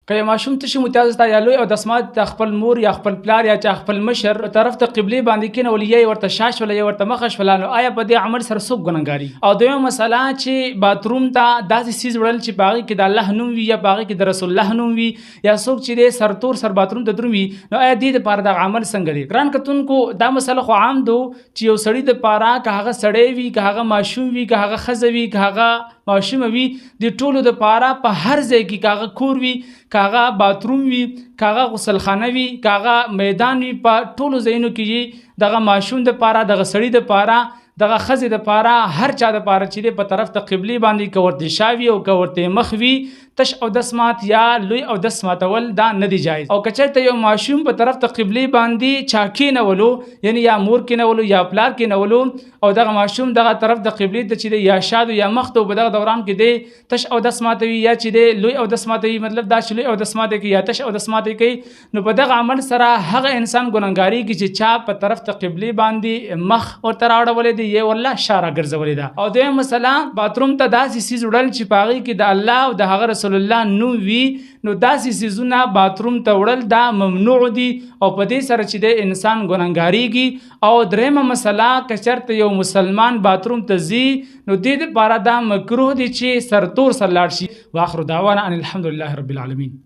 که یو ماشوم تشي متیازو ته یا لوی او دسمات ته خپل مور یا خپل پلار یا چا خپل مشر طرف ته قبلې باندې کینول، یا یې ورته شا شوله یا ورته مخه شوله، نو آیا په دې عمل سره څوک ګنهګاري؟ او دویمه مسله چې باتروم ته داسې څیز وړل چې په هغې کې د الله نوم وي یا په هغې کې د رسول الله نوم وي، یا څوک چې دی سرتور سر باتروم ته درومي، نو آیا دې دپاره دغه عمل څنګه دی؟ ګران کتونکو، دا مسله خو عام دو چې یو سړي دپاره، که هغه سړی وي، که هغه ماشوم وي، که هغه ښځه وي، که هغه ماشومه وي، د ټولو دپاره په هر ځای کې، که هغه کور وي، که هغه باتروم وي، که هغه غسلخانه وي، که هغه میدان وي، په ټولو ځایونو کې یې دغه ماشوم دپاره، دغه سړي دپاره، دغه ښځې دپاره، هر چا دپاره چې دی په طرف د قبلې باندې که ورته شا وي او که ورته مخ وي، تش او دس مات یا لوی او دس ماتول دا نه دی جایز. او که چېرته یو ماشوم په طرف د قبلې باندې چا کېنولو، یعنی یا مور کېنولو یا پلار کېنولو، او دغه ماشوم دغه طرف د قبلې ته چې دی یا شا یا مخ ته، په دغه دوران کې دی تش او دس ماتوي یا چې دی لوی او دس ماتوي، مطلب دا چې لوی او دس ماتوي کوي یا تش او دس ماتوي کوي، نو په دغه عمل سره هغه انسان ګنهګاریږي چې چا په طرف د قبلې باندې مخ ورته رااړولی دی یا ورله شا راګرځولې ده. او دویمه مسله، باتروم ته داسې څیز وړل چې په هغې کې د الله او د هغه رسول الله نوم وي، نو داسې څیزونه باتروم ته وړل دا ممنوع دي او په دې سره چې دی انسان ګنهګاریږي. او درېیمه مسله، که چېرته یو مسلمان باتروم ته ځي، نو دې دپاره دا مکروه دی چې سرتور سر لاړ شي. واخر دعوانا ان الحمد لله رب العالمین.